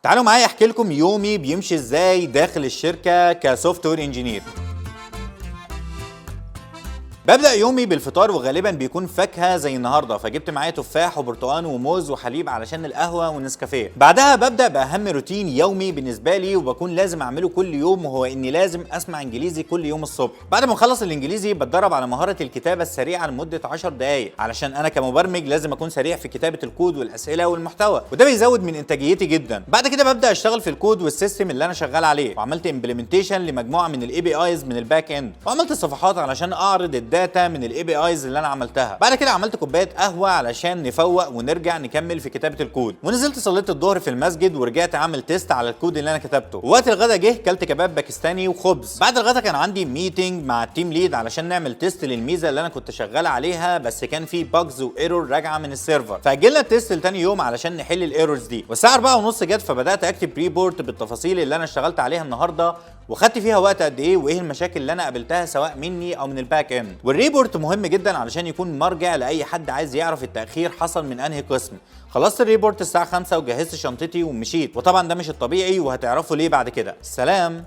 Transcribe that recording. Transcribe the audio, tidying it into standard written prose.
تعالوا معايا احكي لكم يومي بيمشي ازاي داخل الشركة ك software engineer. ببدأ يومي بالفطار، وغالبا بيكون فاكهة زي النهاردة، فجبت معايا تفاح وبرتقان وموز وحليب علشان القهوة والنسكافيه. بعدها ببدأ بأهم روتين يومي بالنسبة لي وبكون لازم أعمله كل يوم، وهو إني لازم أسمع إنجليزي كل يوم الصبح. بعد ما أخلص الإنجليزي بتدرب على مهارة الكتابة السريعة لمدة 10 دقايق، علشان أنا كمبرمج لازم أكون سريع في كتابة الكود والأسئلة والمحتوى، وده بيزود من إنتاجيتي جدا. بعد كده ببدأ أشتغل في الكود وال system اللي أنا شغال عليه، وعملت implementation لمجموعة من ال APIs من ال back end، وعملت صفحات علشان اعرض ال data من ال APIs اللي انا عملتها. بعد كده عملت كوباية قهوة علشان نفوق ونرجع نكمل في كتابه الكود، ونزلت صليت الظهر في المسجد ورجعت اعمل test على الكود اللي انا كتبته. ووقت الغدا جه، كلت كباب باكستاني وخبز. بعد الغدا كان عندي meeting مع ال team lead علشان نعمل test للميزه اللي انا كنت شغال عليها، بس كان في bugs و error راجعه من ال server، فاجلنا ال test لتاني يوم علشان نحل ال errors دي. والساعة 4:30 جت، فبدات اكتب report بالتفاصيل اللي انا اشتغلت عليها النهارده وخدت فيها وقت قد ايه وايه المشاكل اللي انا قابلتها سواء مني او من ال back end. وال report مهم جدا علشان يكون مرجع لاي حد عايز يعرف التاخير حصل من انهي قسم. خلصت ال report الساعة 5 وجهزت شنطتي ومشيت، وطبعا ده مش الطبيعي وهتعرفوا ليه بعد كده. سلام.